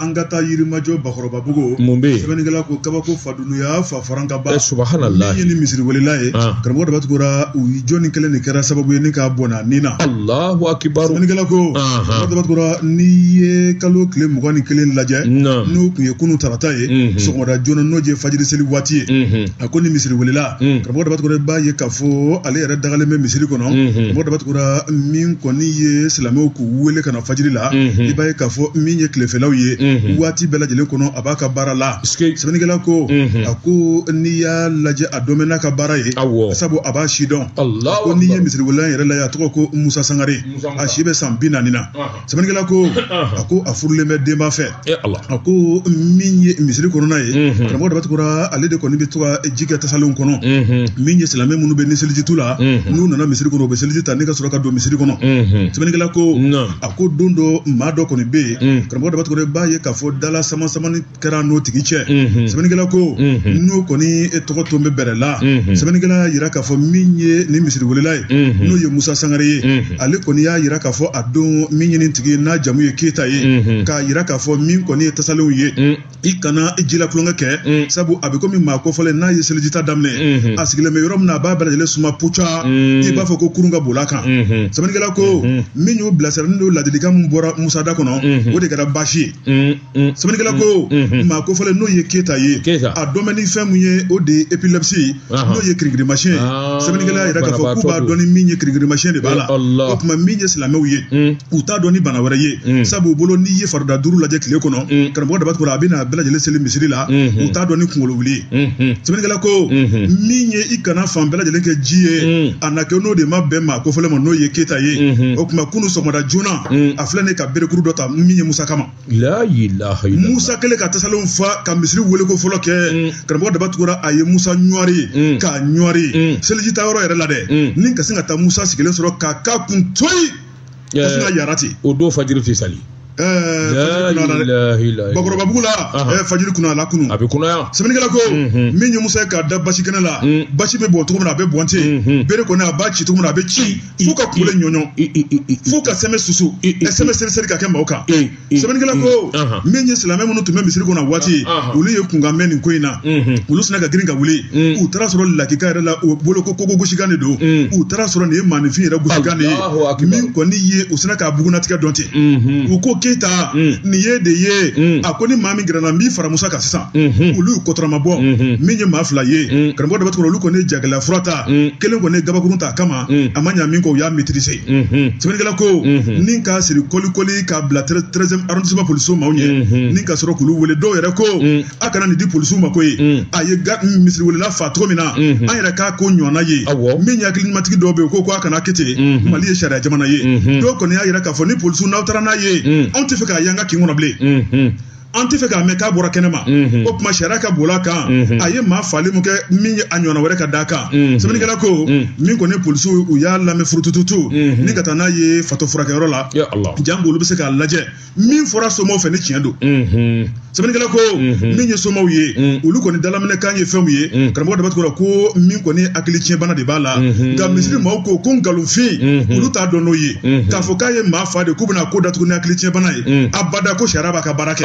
An ka taa Yirimajɔ Bakɔrɔbabugu. Mun bɛ yen? Sɛbɛnnikɛla ko kabako fadunuya fa farankaba. Subahanallahi. Min ye ni misiriwelela ye. Karamɔgɔ Daba Tunkara, u jɔnni kelen de kɛra sababu ye ni k'a bɔnna ni na. Allahu akibaru. Sɛbɛnnikɛla ko. Karamɔgɔ Daba Tunkara, n'i ye kalo tile 21 lajɛ. N'o tun ye kunun tarata ye. Sɔgɔmada joona n'o ye fajiri seli waati ye. A ko ni misiriwelela. Karamɔgɔ Daba Tunkara, i b'a ye k'a fɔ ale yɛrɛ dagalen bɛ misiri kɔnɔ. Karamɔgɔ Daba Tunkara, min kɔni ye silamɛw k'u wele ka na fajiri la. I b'a ye k'a fɔ min ye tilefɛlaw ye. Waati bɛɛ lajɛlen kɔnɔ a b'a ka baara la. Sɛbɛnnikɛla ko a ko n'i y'a lajɛ a dɔn bɛ n'a ka baara ye, sabu a b'a si dɔn. Ko n'i ye misiriwelela yɛrɛ lajɛ, a tɔgɔ ko Musa Sangare, a si bɛ san 40 na. Sɛbɛnnikɛla ko a ko a furulen bɛ denba fɛ. A ko min ye misiri kɔnɔna ye, karamɔgɔ Daba Tunkara, ale de kɔni bɛ to ka ji kɛ tasalenw kɔnɔ. Min ye silamɛ minnu bɛ ni selijitu la, n'u nana misiri kɔnɔ, u bɛ seliji ta ni ka sɔrɔ ka don misiri kɔnɔ. Sɛbɛnnikɛla ko a ko don dɔ maa dɔ kɔni bɛ yen, karamɔgɔ Daba Tunkara, b'a ye k'a fɔ dala sama samani kɛra n'o tigi cɛ. Sɛbɛnnikɛla ko n'o kɔni tɔgɔ to bɛ bɛrɛ la. Sɛbɛnnikɛla y'a jira k'a fɔ min ye ni misiriwelela ye, n'o ye Musa Sangare ye, ale kɔni y'a jira k'a fɔ a don min ye nin tigi n'a jamu ye Keyita ye, k'a jira k'a fɔ min kɔni ye tasalenw ye, i kana jila tulonkɛ kɛ, sabu a bɛ komi maa kofɔlen n'a ye selijita daminɛ, a sigilen bɛ yɔrɔ min na, a b'a bɛɛ lajɛlen suma puca, i b'a fɔ ko kurun ka bol'a kan. Sɛbɛnnikɛla ko min y'u bilasira n'o ladilikan min bɔra Musa da kɔnɔ, o de kɛra baasi ye. Sɛbɛnnikɛla ko maa kofɔlen n'o ye Keyita ye, a dɔn bɛ ni fɛn min ye, o de ye épilepsie, n'o ye kirikirimasiyɛn ye. Sɛbɛnnikɛla y'a jira k'a fɔ k'u b'a dɔn ni min ye kirikirimasiyɛn de b'a la. O tuma min ye silamɛw ye, u t'a dɔn ni bana wɛrɛ ye, sabu u bolo n'i ye farida 5 lajɛ tile kɔnɔ, karamɔgɔ Daba Tunkara, a bɛna bɛɛ lajɛlen seli misiri la, u t'a dɔn ni kunkolo wuli ye. Sɛbɛnnikɛla ko min ye i kana fan bɛɛ lajɛlen kɛ ji ye, a na kɛ n'o de ma bɛn maa kofɔlen ma, n'o ye Keyita ye. O tuma kunun sɔgɔmada joona, a filɛ nin ye ka berekuru dɔ ta min ye Musa kama. Musa kɛlen ka tasalenw fa ka misiri weeleko fɔlɔ kɛ, karamɔgɔ Daba Tunkara, a ye Musa ɲɔri k'a ɲɔri seliji ta yɔrɔ yɛrɛ la dɛ, ni ka sin ka taa Musa sigilen sɔrɔ k'a k'a kun toyi, ka sin ka yara ten. O don fajiri tɛ sali. Bakɔrɔbabugu la, fajiri kunna la kunun. A bɛ kunnaya. Sɛbɛnnikɛla ko min ye Musa ye k'a da basi kɛnɛ la, basi bɛ bɔn cogo min na, a bɛ bɔn ten. Bere kɔni a b'a ci cogo min na, a bɛ ci f'u ka kunkolo ɲɔɲɔ, f'u ka sɛmɛ susu, sɛmɛ seri seri ka kɛ maaw kan. Sɛbɛnnikɛla ko min ye silamɛ minnu tun bɛ misiri kɔnɔ waati, olu ye kunkan mɛn nin ko in na, olu sina ka girin ka wuli. U taara sɔrɔ lakika yɛrɛ la, u bolo ko koko gosikan de don. U taara sɔrɔ nin ye maaninfin yɛrɛ gosikan de ye. Min kɔni ye, u sina k'a bugunnatigɛ dɔn ten. U ko Keyita, nin ye de ye, a ko ni maa min gɛrɛna n b'i fara Musa kan sisan. Olu y'u kɔtɔrɔma bɔ, min ye maa 2 ye, karamɔgɔ Daba Tunkara, olu kɔni ye jagɛlɛya fura ta, kelen kɔni ye gabakurun ta a kama, a ma ɲa min kɔ, u y'a maîtriser. Sɛbɛnnikɛla ko ni k'a siri kɔlikɔli k'a bila 13e arrondissement polisiw maaw ɲɛ, ni ka sɔrɔ k'olu wele. Dɔw yɛrɛ ko a kana nin di polisiw ma koyi, a ye misiriwelela fa cogo min na, an yɛrɛ k'a ko ɲɔgɔnna ye. Min ye hakiliɲumatigi dɔw bɛ yen, ko a kana kɛ ten, Mali ye sariya jamana ye. Dɔw kɔni y'a jira k'a fɔ ni polisiw n'aw taara n'a ye, anw tɛ fɛ k'a ye an ka kin kɔnɔ bilen, an tɛ fɛ k'a mɛn k'a bɔra kɛnɛ ma. O tuma sariya ka bol'a kan, a ye maa fali mun kɛ min ye a ɲɔgɔnna wɛrɛ ka d'a kan. Sɛbɛnnikɛla ko min kɔni polisiw u y'a lamɛn furutututu ni ka taa n'a ye fatɔ furakɛyɔrɔ la, jango olu bɛ se k'a lajɛ min fɔra somaw fɛ ni tiɲɛ don. Sɛbɛnnikɛla ko min ye somaw ye, olu kɔni dalaminɛkan ye fɛnw ye. Karamɔgɔ Daba Tunkara ko min kɔni hakili tiɲɛbana de b'a la, nka misiri maaw ko ko nkalonfin, olu t'a dɔn n'o ye, k'a fɔ k'a ye maa fa de, k'u bɛna ko datugu ni hakili tiɲɛbana ye, abada ko sariya b'a ka baara kɛ.